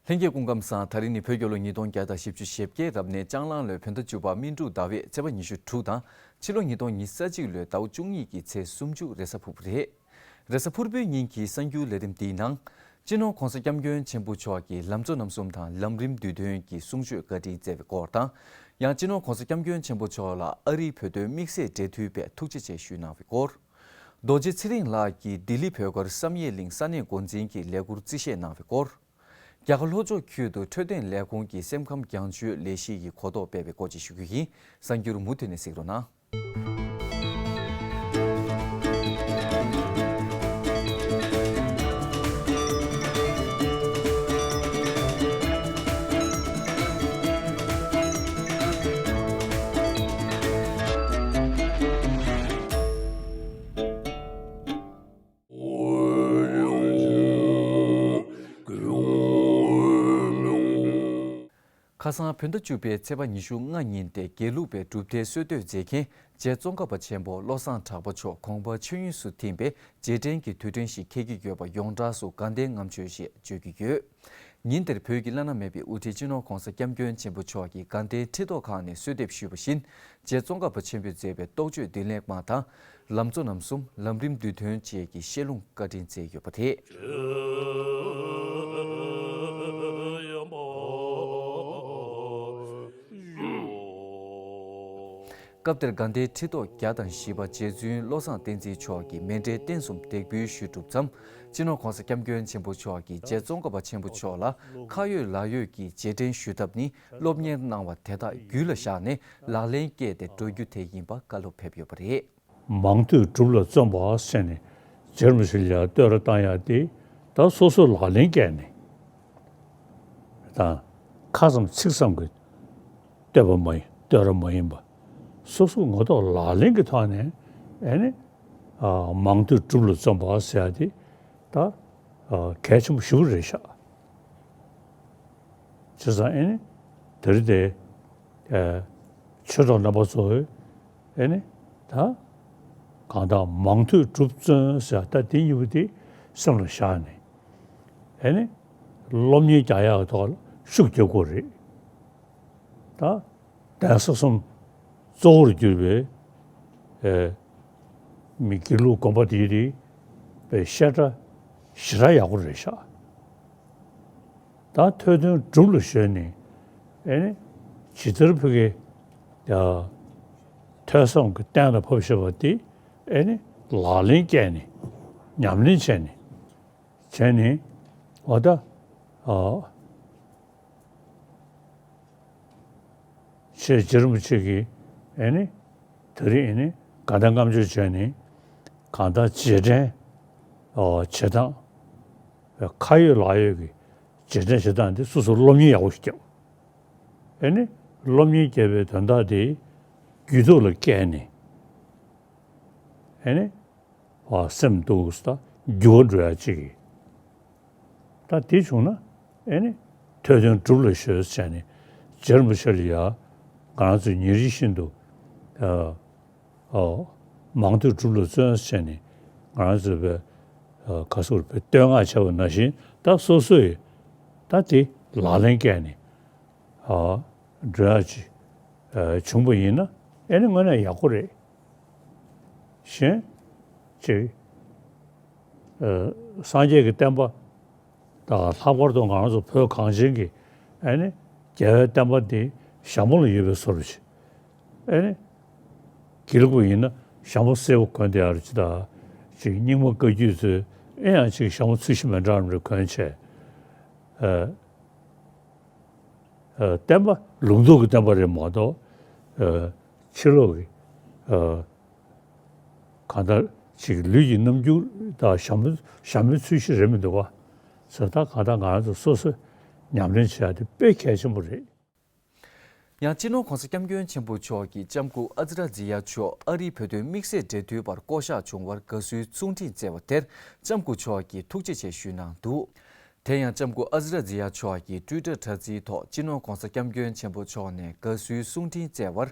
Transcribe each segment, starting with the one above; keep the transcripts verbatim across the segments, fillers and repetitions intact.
ལྷན་རྒྱས་སྐུ་ཁམས་བཟང་། ད་རིང་ནི་བོད་རྒྱལ་ལོ་ཉིས་སྟོང་བརྒྱ་དང་བཞི་བཅུ་ཞེ་བརྒྱད་རབ་གནས་ལྕང་གླང་ལོའི་བོད་ཟླ་བཅུ་པ་སྨིན་དྲུག་ཟླ་བའི་ཚེས་པ་ཉི་ཤུ་དྲུག་དང་། ཕྱི་ལོ་ཉིས་སྟོང་ཉི་ཤུ་རྩ་གཅིག་ལོའི་ཟླ་བ་བཅུ་གཉིས་ཀྱི་ཚེས་སུམ་ཅུ་རེས་གཟའ་ཕུར་བུ་རེད། རེས་གཟའ་ཕུར་བུའི་ཉིན་གྱི་གསར་འགྱུར་ལས་རིམ་འདིའི་ནང་། སྤྱི་ནོར་༧གོང་ས་༧སྐྱབས་མགོན་ཆེན་པོ་མཆོག་གི་ལམ་གཙོ་རྣམ་གསུམ་དང་ལམ་རིམ་བསྡུས་དོན་གྱི་གསུང་ཆོས་བཀའ་དྲིན་སྩལ་བའི་སྐོར་དང་། ཡང་སྤྱི་ནོར་༧གོང་ས་༧སྐྱབས་མགོན་ཆེན་པོ་མཆོག་ལ་ཨ་རིའི་བོད་དོན་དམིགས་བསལ་འབྲེལ་མཐུད་པས་ཐུགས་རྗེ་ཆེ་ཞུས་གནང་བའི་སྐོར། རྡོ་རྗེ་ཚེ་རིང་ལགས་ཀྱིས་ལྡི་ལི་བོད་སྒར་བསམ་ཡས་གླིང་ས་གནས་འགོ་འཛིན་གྱི་ལས་ཁུར་རྩིས་བཞེས་གནང་བའི་སྐོར། རྒྱ་གར་ལྷོ་ཕྱོགས་ཁུལ་དུ་འཕྲོད་བསྟེན་ལས་ཁུངས་ཀྱིས་སེམས་ཁམས་རྒྱང་བསྒྲགས་ལས་གཞི་ཡི་གོ་རྟོགས་སྤེལ་བའི་སྐོར་བཅས་ཞུ་རྒྱུ་ཡིན། གསར་འགྱུར་མུ་མཐུད་ནས་གཟིགས་རོགས་གནང་། ཁ་སང་བོད་ཟླ་བཅུ་པའི་ཚེས་པ་ཉི་ཤུ་ལྔ་ཉིན་ཏེ་དགེ་ལུགས་པའི་གྲུབ་མཐའི་སྲོལ་གཏོད་མཛད་མཁན་རྗེ་ཙོང་ཁ་པ་ཆེན་པོ་བློ་བཟང་གྲགས་པ་མཆོག་དགོངས་པ་ཆོས་དབྱིངས་སུ་ཐིམ་པའི་རྗེས་དྲན་གྱི་དུས་དྲན་ཞིག་འཁེལ་གྱི་ཡོད་པ་ཡོངས་གྲགས་སུ་དགའ་ལྡན་ལྔ་མཆོད་ཞེས་བརྗོད་ཀྱི་ཡོད། ཉིན་དེར་བོད་ཀྱི་བླ་ན་མེད་པའི་དབུ་ཁྲིད་སྤྱི་ནོར་༧གོང་ས་༧སྐྱབས་མགོན་ཆེན་པོ་མཆོག་གིས་དགའ་ལྡན་ཁྲི་ཐོག་ཁག་ནས་གསོལ་འདེབས་ཞུས་པ་བཞིན། རྗེ་ཙོང་ཁ་པ་ཆེན་པོས་མཛད་པའི་རྟོགས་བརྗོད་མདུན་ལེགས་མ་དང་། ལམ་གཙོ་རྣམ་གསུམ། ལམ་རིམ་བསྡུས་དོན་བཅས་ཀྱི་བཤད་ལུང་བཀའ་དྲིན་སྩལ་ཡོད་པ་རེད། སྐབས་དེར་དགའ་ལྡན་ཁྲི་ཐོག་བརྒྱ་དང་བཞི་པ་རྗེ་བཙུན་བློ་བཟང་བསྟན་འཛིན་མཆོག་གིས་མཎྜལ་རྟེན་གསུམ་འདེགས་འབུལ་ཞུས་གྲུབ་མཚམས། སྤྱི་ནོར་༧གོང་ས་༧སྐྱབས་མགོན་ཆེན་པོ་མཆོག་གིས་རྗེ་ཙོང་ཁ་པ་ཆེན་པོ་མཆོག་ལ་ཁ་ཡོད་ལག་ཡོད་ཀྱི་རྗེས་དྲན་ཞུ་ཐབས་ནི་སློབ་གཉེར་གནང་བ་དེ་དག་རྒྱུད་ལ་བཞག་ནས་ལག་ལེན་བཀལ་ཏེ་འགྲོ་རྒྱུ་དེ་ཡིན་པ་བཀའ་སློབ་ཕེབས་ཡོད་པ་རེད། མང་ཐོས་སྒྲུབ་ལ་བརྩོན་པ་ཟེར་ནས་རྗེ་རིན་པོ་ཆེ་ལ་ཡང་བསྟོད་ར་བཏང་ཡག་དེ་ད་སོ་སོས་ལག་ལེན་བཀལ་ནས་དང་ཁ་ཙམ་ཚིག་ཙམ་གྱི་བསྟོད་པ་མ་ཡིན། བསྟོད་ར་མ་ཡིན་པ། སོ་སོ་ངོ་ཐོག་ལག་ལེན་གྱི་ཐོག་ནས་ཨེ་ནི་ཨ་མང་ཐོས་སྒྲུབ་ལ་བརྩོན་པ་ཟེར་ཡག་དེ་ད་ཨ་གལ་ཆེན་པོ་ཞེ་པོ་རེད་ཤག་བྱས་ཙང་ཨེ་ནི་དེ་རིང་དེ་ཨ་ཆོས་གྲོགས་རྣམ་པ་ཚོས་ཨེ་ནི་ད་གང་ལྟར་མང་ཐོས་སྒྲུབ་བརྩོན་ཟེར་ད་དེ་གཉིས་པོ་དེ་སེམས་ལ་བཞག་ནས་ཨེ་ནི་སློབ་གཉེར་རྒྱག་ཡག་གི་ཐོག་ལ་ཤུགས་རྒྱག་དགོས་རེད། ད་གདན་ས་གསུམ་གཙོ་བོར་གྱུར་པའི་ཨེ་མི་དགེ་ལུགས་དགོན་པ་དེའི་རིགས་པའི་བཤད་གྲྭ་ཞེ་དྲག་ཡག་པོ་རེད་ཤག་ད་ཐོས་དོན་སྒྲུབ་ལ་གཞོལ་ནས་ཨེ་ནི་ཇི་ལྟར་བོད་ཀྱི་ཡ་ཐོས་བསམ་གྱི་གཏན་ལ་ཕབ་བཞག་པ་དེ་ཨེ་ནི་ལག་ལེན་བཀལ་ནས་ཉམས་ལེན་བྱས་ནས་བྱས་ནས་འོ་ད་ཨ་ཆེ་རྗེ་རིན་པོ་ཆེ་གིས་ཨེ་ནི་དེ་རིང་ཨེ་ནི་དགའ་ལྡན་ལྔ་མཆོད་བྱས་ནས་གང་ལྟར་རྗེས་དྲན་ཨོ་བྱེད་སྟངས་ཁ་ཡོད་ལག་ཡོད་ཀྱི་རྗེས་དྲན་བྱེད་སྟངས་འདི་སོ་སོ་སློབ་གཉེར་ཡག་པོ་ཞིག་བརྒྱབ། ཨེ་ནི་སློབ་གཉེར་བརྒྱབ་པའི་དོན་དག་དེ་རྒྱུད་ཐོག་ལ་བཀལ་ནས་ཨེ་ནི་ཨ་སེམས་འདུག་ད་འགྱུར་བ་འགྲོ་ཡག་ཅིག་གི་ད་དེ་བྱུང་ན་ཨེ་ནི་ཐོས་དོན་སྒྲུབ་ལ་གཞོལ་བྱས་ནས་རྗེ་རིན་པོ་ཆེ་ལ་ཡ་ང་རང་ཚོས་ཉིན་རེ་བཞིན་དུ་ཨ་ཨོ་མང་ཐོས་སྒྲུབ་ལ་བརྩོན་བྱས་ནས་ང་རང་ཚོས་པའི་ཨ་ག་སོར་པའི་བསྟོད་བསྔགས་བྱས་པ་ནང་བཞིན་ད་སོ་སོས་ད་དེ་ལག་ལེན་བཀལ་ནས་ཨ་འགྲོ་ཡག་ཅིག་ཨ་བྱུང་པ་ཡིན་ན་ཨེ་ནི་དངོས་གནས་ཡག་པོ་རེད། གཞན་ཅིག་ཨ་སངས་རྒྱས་ཀྱི་བསྟན་པ་དང་ལྷག་པར་དུ་ང་རང་ཚོ་བོད་གངས་ཅན་གྱི་ཨེ་ནི་རྒྱལ་བའི་བསྟན་པ་འདི་ཞྭ་མོ་ལ་ཡོད་པའི་བཟོ་འདྲ་ཅིག་ཨེ་ནི་དགེ་ལུགས་པ་ཡིན་ན་ཞྭ་མོ་སེར་པོ་གོན་བསྡད་ཡག་ཅིག་དང་ཅིག་རྙིང་མ་བཀའ་བརྒྱུད་ཚོས་ཨེ་ཡང་ཅིག་ཞྭ་མོ་ཚོས་གཞི་མི་འདྲ་བ་རེ་གོན་བྱས་ཨ། ཨ་བསྟན་པ་ལུང་རྟོགས་ཀྱི་བསྟན་པ་རེད་མ་གཏོགས་ཨ་ཕྱི་ལོགས་ཀྱི་ཨ་གང་ལྟར་ཅིག་ལུས་ཀྱི་རྣམ་འགྱུར་དང་ཞྭ་མོ་ཞྭ་མོའི་ཚོས་གཞི་རེད་མི་འདུག་ག་ཟེར་ད་གང་ལྟར་ང་རང་ཚོ་སོ་སོས་ཉམས་ལེན་བྱེད་ཡག་དེ་དཔེ་གལ་ཆེན་པོ་རེད། ཡང་སྤྱི་ནོར་༧གོང་ས་༧སྐྱབས་མགོན་ཆེན་པོ་མཆོག་གིས་ལྕམ་སྐུ་ཨ་ཛི་ར་ཛི་ཡ་མཆོག་ཨ་རིའི་བོད་དོན་དམིགས་བསལ་འབྲེལ་མཐུད་པར་བསྐོ་གཞག་བྱུང་བར་དགའ་བསུའི་གསུང་འཕྲིན་བསྩལ་བ་དེར་ལྕམ་སྐུ་མཆོག་གིས་ཐུགས་རྗེ་ཆེ་ཞུས་གནང་འདུག་དེ་ཡང་ལྕམ་སྐུ་ཨ་ཛི་ར་ཛི་ཡ་མཆོག་གིས་ཊུའི་ཊར་དྲ་ཚིགས་ཐོག་སྤྱི་ནོར་༧གོང་ས་༧སྐྱབས་མགོན་ཆེན་པོ་མཆོག་ནས་དགའ་བསུའི་གསུང་འཕྲིན་བསྩལ་བར་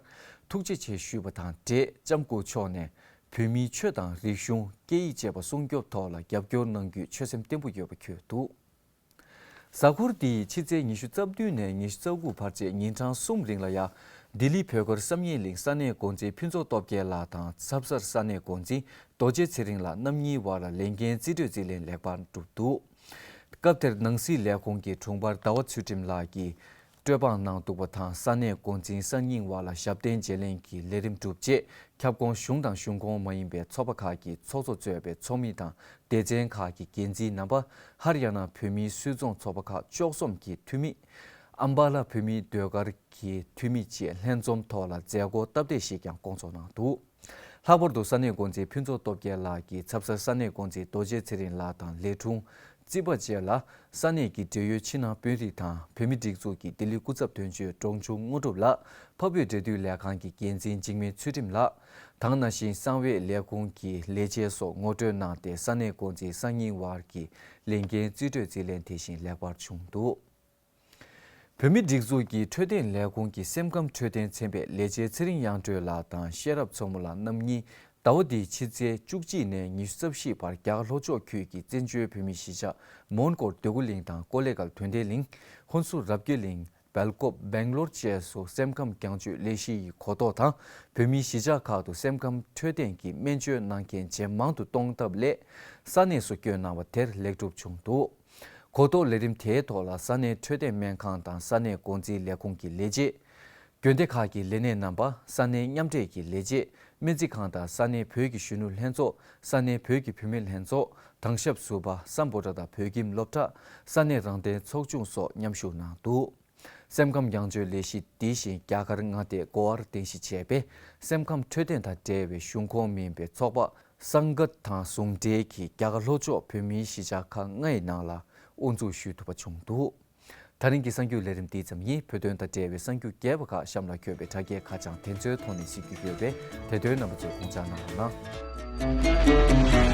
ཐུགས་རྗེ་ཆེ་ཞུས་པ་དང་འབྲེལ་ལྕམ་སྐུ་མཆོག་ནས་བོད་མིའི་ཆོས་དང་རིག་གཞུང་སྐད་ཡིག་བཅས་པ་སྲུང་སྐྱོབ་ཐོག་ལ་རྒྱབ་སྐྱོར་གནང་རྒྱུའི་ཆོད་སེམས་བརྟན་པོ་ཡོད་པ་འཁོད་འདུག་གཟའ་འཁོར་འདིའི་ཕྱི་ཚེས་ཉི་ཤུ་རྩ་བདུན་ནས་ཉི་ཤུ་རྩ་དགུ་བར་བཅས་ཉིན་གྲངས་གསུམ་རིང་ལ་ཡ། ལྡི་ལི་བོད་སྒར་བསམ་ཡས་གླིང་ས་གནས་འགོ་འཛིན་ཕུན་ཚོགས་སྟོབས་རྒྱལ་ལགས་དང་ཚབ་གསར་ས་གནས་འགོ་འཛིན་རྡོ་རྗེ་ཚེ་རིང་ལགས་རྣམ་གཉིས་བར་ལ་ལས་འགན་རྩིས་སྤྲོད་རྩིས་ལེན་ལེགས་པར་གྲུབ་འདུག་སྐབས་དེར་ནང་སྲིད་ལས་ཁུངས་ཀྱི་དྲུང་འཕར་ཟླ་བ་ཚུལ་ཁྲིམས་ལགས་ཀྱིས། སྤྲོད་དཔང་གནང་འདུག་པ་དང་ས་གནས་འགོ་འཛིན་སང་ཉིན་བར་ལ་ཞབས་བརྟན་བརྗེ་ལེན་གྱི་ལས་རིམ་གྲུབ་རྗེས་ཁྱབ་ཁོངས་གཞུང་དང་གཞུང་ཁོངས་མ་ཡིན་པའི་ཚོགས་པ་ཁག་གི་ཚོགས་གཙོ་གཙོས་པའི་ཚོགས་མི་དང་སྡེ་ཚན་ཁག་གི་འགན་འཛིན་རྣམ་པ་ཧར་ཡ་ན་བོད་མིའི་སུད་ཚོང་ཚོགས་པ་ཁག་བཅུ་གསུམ་གྱི་འཐུས་མི། ཨམ་བ་ལ་བོད་མིའི་ཟློས་གར་གྱི་འཐུས་མི་བཅས་ལྷན་འཛོམས་ཐོག་ལ་མཛད་སྒོ་སྟབས་བདེ་ཞིག་ཀྱང་བསྐོང་ཚོགས་གནང་འདུག་ལྷག་པར་དུ་ས་གནས་འགོ་འཛིན་ཕུན་ཚོགས་སྟོབས་རྒྱལ་ལགས་ཀྱིས་ཚབ་གསར་ས་གནས་འགོ་འཛིན་རྡོ་རྗེ་ཚེ་རིང་ལགས་དང་ལས་དྲུང་རྩིས་པ་བཅས་ལ་ས་གནས་ཀྱི་འབྲེལ་ཡོད་ཕྱི་ནང་དཔོན་རིགས་དང་བོད་མི་སྒྲིག་འཛུགས་ཀྱི་ལྡི་ལི་སྐུ་ཚབ་དོན་གཅོད་འབྲོང་ཆུང་དངོས་གྲུབ་ལགས་འཕགས་བོད་འབྲེལ་མཐུད་ལས་ཁང་གི་འགན་འཛིན་འཇིགས་མེད་ཚུལ་ཁྲིམས་ལགས་དང་ན་གཞོན་གསང་བའི་ལས་ཁུངས་ཀྱི་ལས་བྱེད་སོགས་ངོ་སྤྲོད་གནང་སྟེ་ས་གནས་འགོ་འཛིན་སང་ཉིན་བར་གྱི་ལས་འགན་རྩིས་སྤྲོད་རྩིས་ལེན་དེ་བཞིན་ལེགས་པར་བྱུང་འདུག་བོད་མིའི་སྒྲིག་འཛུགས་ཀྱི་འཕྲོད་བསྟེན་ལས་ཁུངས་ཀྱི་སེམས་ཁམས་འཕྲོད་བསྟེན་ཚན་པའི་ལས་བྱེད་ཚེ་རིང་དབྱངས་སྒྲོན་ལགས་དང་ཤེས་རབ་མཚོ་མོ་ལགས་རྣམ་གཉིས་ཟླ་བ་འདིའི་ཕྱི་ཚེས་བཅུ་གཅིག་ནས་ཉི་ཤུ་རྩ་བཞི་བར་རྒྱ་གར་ལྷོ་ཕྱོགས་ཁུལ་གྱི་བཙན་བྱོལ་བོད་མིའི་གཞིས་ཆགས་མོན་གྷོར་འདོད་རྒུ་གླིང་དང་ཀོ་ལེ་གལ་དོན་ལྡན་གླིང་། ཧོན་སུར་རབ་རྒྱས་གླིང་། སྦེལ་ཀོབ། སྦེང་ལོར་བཅས་སུ་སེམས་ཁམས་རྒྱང་སྐྱོད་ལས་གཞི་ཡི་གོ་རྟོགས་དང་བོད་མིའི་གཞིས་ཆགས་ཁག་ཏུ་སེམས་ཁམས་འཕྲོད་བསྟེན་གྱི་སྨན་བཅོས་གནང་མཁན་ཇེ་མང་དུ་གཏོང་ཐབས་སླད་ས་གནས་སུ་བསྐྱོད་གནང་བ་དེར་ལེགས་གྲུབ་བྱུང་འདུག་གོ་རྟོགས་ལས་རིམ་དེའི་ཐོག་ལ་ས་གནས་འཕྲོད་བསྟེན་སྨན་ཁང་དང་ས་གནས་འགོ་འཛིན་ལས་ཁུངས་ཀྱི་ལས་བྱེད། དགོན་སྡེ་ཁག་གི་ལས་སྣེ་རྣམ་པ། ས་གནས་མཉམ་འབྲེལ་གྱི་ལས་བྱེད། སྨན་རྩིས་ཁང་དང་ས་གནས་བོད་ཀྱི་གཞོན་ནུ་ལྷན་ཚོགས། ས་གནས་བོད་ཀྱི་བུད་མེད་ལྷན་ཚོགས། དྭང་ཞབས་ཟུར་པ། སམ་བྷོ་ཊ་དང་བོད་ཁྱིམ་སློབ་གྲྭ། ས་གནས་རང་བདེན་ཚོགས་ཆུང་སོགས་མཉམ་ཞུགས་གནང་འདུག་སེམས་ཁམས་རྒྱང་སྐྱོད་ལས་གཞི་འདི་བཞིན་རྒྱ་གར་མངའ་སྡེ་གོ་ཝར་རྟེན་གཞི་བྱས་པའི་སེམས་ཁམས་འཕྲོད་བསྟེན་དང་འབྲེལ་བའི་གཞུང་ཁོངས་མིན་པའི་ཚོགས་པ་སང་གཏ་དང་ཟུང་འབྲེལ་གྱིས་རྒྱ་གར་ལྷོ་ཕྱོགས་བོད་མིའི་གཞིས་ཆགས་ཁག་ལྔའི་ནང་ལ་དབུ་འཛུགས་ཞུ་ཐུབ་པ་བྱུང་འདུག་ད་རིང་གི་གསར་འགྱུར་ལས་རིམ་འདི་ཙམ་ཡིན། བོད་དོན་དང་འབྲེལ་བའི་གསར་འགྱུར་རྒྱས་པ་ཁག་གཤམ་ལ་འཁོད་པའི་དྲ་རྒྱའི་ཁ་བྱང་དེ་ཚོའི་ཐོག་ནས་གཟིགས་རྒྱུ་ཡོད་པས་དེ་དོན་རྣམ་པ་ཚོས་དགོངས་འཇགས་གནང་རོགས་གནང་།